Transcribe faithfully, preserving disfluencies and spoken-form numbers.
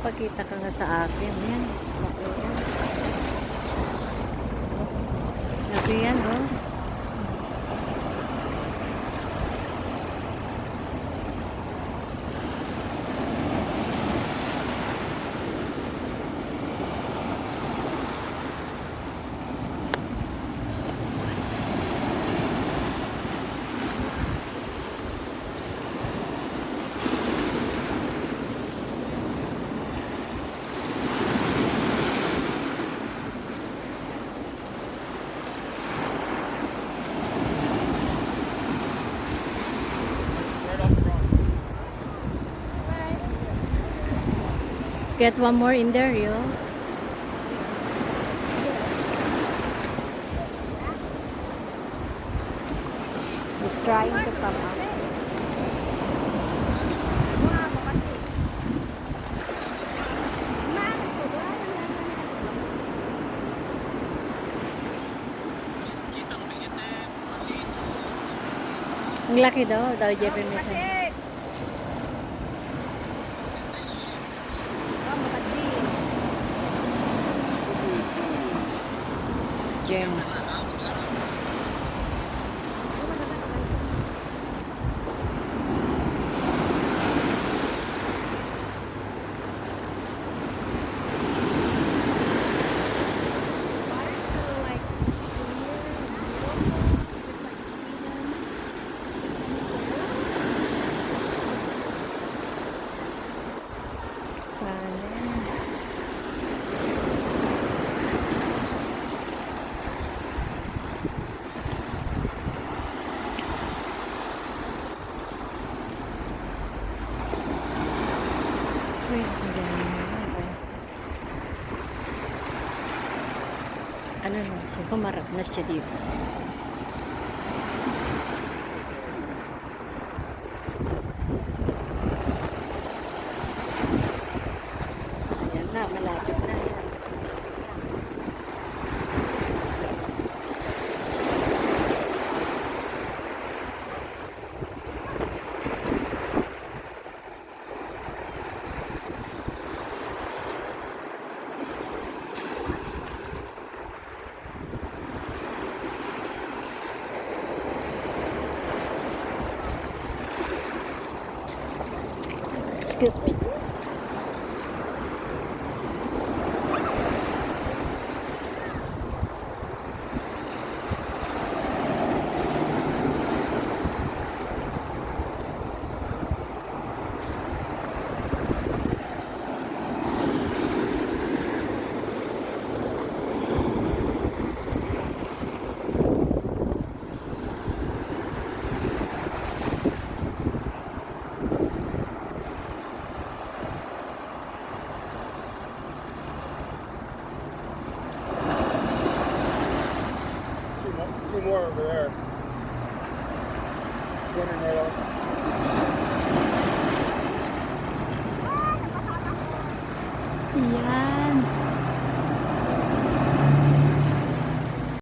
Pakita ka nga sa akin. Yan. Laki yan. Laki yan, oh. Get one more in there, yo. He's trying to come up. Ang laki daw, daw, Jeffrey Mason. Jim. Uy, ang ganda naman, oh. Ano na siya? Humarap na siya dito. Ayan na, malapit na yan. Excuse me. Two more, two more over there. Swimming right off. Yeah.